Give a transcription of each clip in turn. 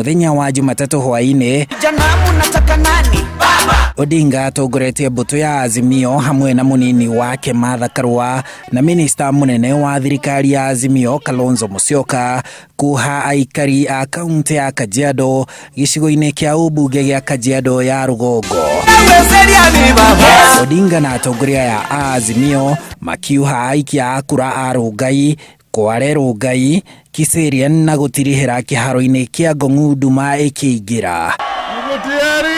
Muthenya wa Jumatatũ hwaĩ-inĩ, Vijana munataka nani? Odinga atongoretie mbũtũ ya Azimio hamwe na mũnini wake Martha Karua na minista mũnene wa thirikari ya Azimio Kalonzo Musyoka kuha aikari a kaunti ya Kajiado gĩcigo-inĩ kĩa ũmbunge gĩa Kajiado ya rũgongo. Odinga na atongoria ya Azimio makiuha aikia a kura a Rongai, Kware Rongai, Kiserian na gũtirihĩra kĩharo-inĩ kĩa Ngong'u nduma ĩkĩingĩra. Mko tayari?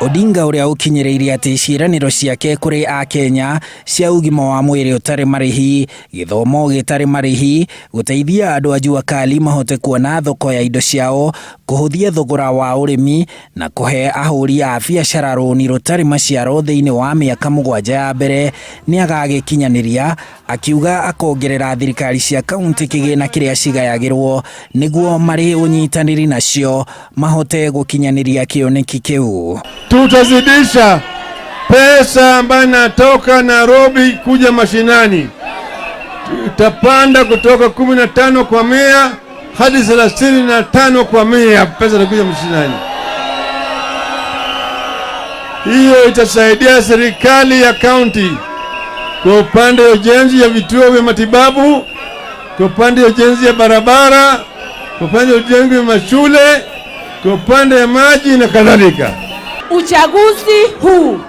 Odinga ũrĩa ũkinyĩrĩirie atĩ ciĩranĩro ciake kũrĩ akenya cia ũgima wa mwĩrĩ ũtarĩ marĩhi, gĩthomo gĩtarĩ marĩhi, gũteithia andũ a jua kali mahote kuona thoko ya indo ciao, kũhũthia thogora wa ũrĩmi na kũhe ahũri a biacara rũni rũtarĩ maciaro thĩinĩ wa mĩaka 7 ya mbere nĩ agagĩkinyanĩria, akiuga akongerera thirikari cia kaunti kĩgĩna kĩrĩa cigayagĩrwo nĩguo marĩ ũnyitanĩri nacio mahote gũkinyanĩria kĩoneki kĩu. Tutazidisha pesa ambayo inatoka Nairobi kuja mashinani. Tutapanda kutoka 15% hadi 35% pesa inakuja mashinani. Hiyo itasaidia serikali ya kaunti kwa upande wa ujenzi ya vituo vya matibabu, kwa upande wa ujenzi ya barabara, kwa upande wa ujenzi wa mashule, kwa upande wa maji na kadhalika. Uchaguzi huu,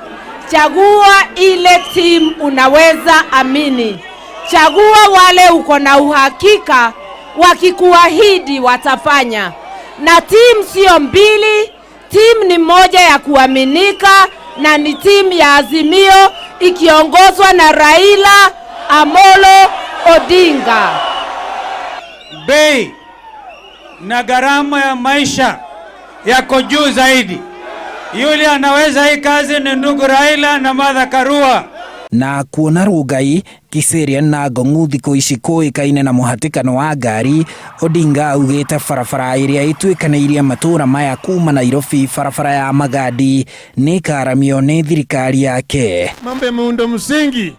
chagua ile timu unaweza amini. Chagua wale uko na uhakika wakikuahidi watafanya. Na timu sio mbili, timu ni moja ya kuaminika na ni timu ya Azimio ikiongozwa na Raila Amolo Odinga. Bei na gharama ya maisha yako juu zaidi. Yule anaweza hii kazi ni ndugu Raila na Martha Karua. Na kuona Rongai, Kiserian na Ngong'u thikũ ici kũĩkaine na mũhatĩkano wa ngari, Odinga augĩte barabara ĩrĩa ĩtuĩkanĩirie matũũra maya kuma Nairobi barabara ya Magadi nĩ ĩkaramio nĩ thirikari yake. Mambo ya miundo msingi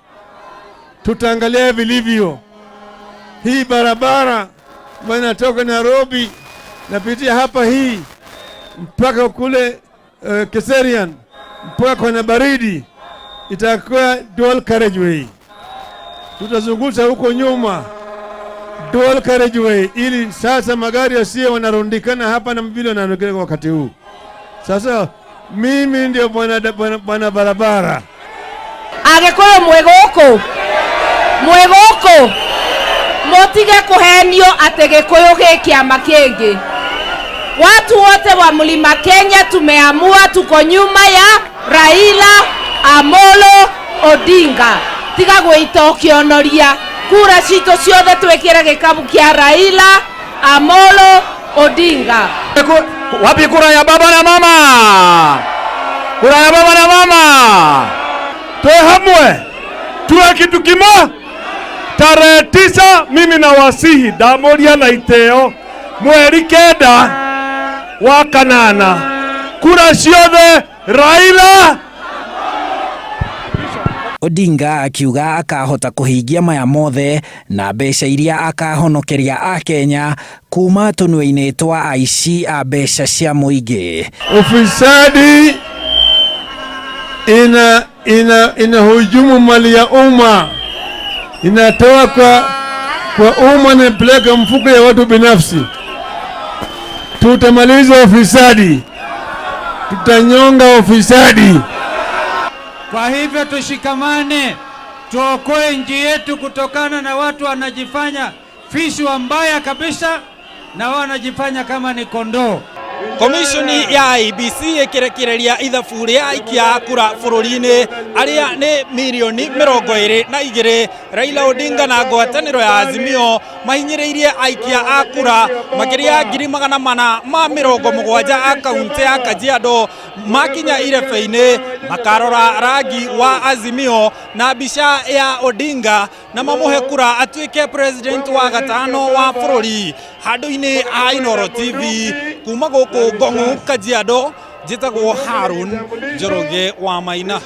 tutaangalia vilivyo. Hii barabara ambayo inatoka Nairobi napitia hapa hii mpaka kule Kiserian mpaka kwenye baridi itakuwa dual carriageway. Tutazungusha huko nyuma dual carriageway ili sasa magari yasiwe wanarundikana hapa na vile wanaonekana wakati huu. Sasa mimi ndio bwana barabara. Agĩkũyũ mwĩ gũkũ, mwĩ gũkũ, mũtige kũhenio atĩ Gĩkũyũ gĩ kĩama kĩngĩ. Watu wote wa Mlima Kenya tumeamua tuko nyuma ya Raila Amolo Odinga. Tiga gwĩita ũkĩonoria, kura citũ ciothe twĩkĩre gĩkabu kĩa Raila Amolo Odinga. Wapi kura ya baba na mama? Kura ya baba na mama. Tuwe hamwe, tuwe kitu kimoja. Tarehe 9 mimi nawasihi ndamuria na iteo mweri 9 wa kanana, kura ciothe Raila. Odinga akiuga akahota kũhingia maya mothe na mbeca iria akahonokeria akenya kuma tũnua-inĩ twa aici a mbeca cia mũingĩ. Ufisadi inahujumu mali ya umma, inatoa kwa umma na inapeleka mfuko ya watu binafsi. Tutamaliza ufisadi, tutanyonga ufisadi. Kwa hivyo tushikamane, tuokoe nchi yetu kutokana na watu wanajifanya fisi wa mbaya kabisa na wao wanajifanya kama ni kondoo. Komishoni ya IEBC ĩkĩrekereria ithabu rĩa aikia a kura bũrũri-inĩ arĩa nĩ mirioni 22. Raila Odinga na ngwatanĩro ya Azimio mahinyĩrĩirie aikia a kura makĩria 470,000 a kaunti ya Kajiado makinya irebe-inĩ makarora rangi wa Azimio na mbica ya Odinga na mamũhe kura atuĩke president wa gatano wa bũrũri. Handũ-inĩ ha Inooro TV kuma gũkũ Ngong'u Kajiado, njĩtagwo Harun Njoroge wa Maina.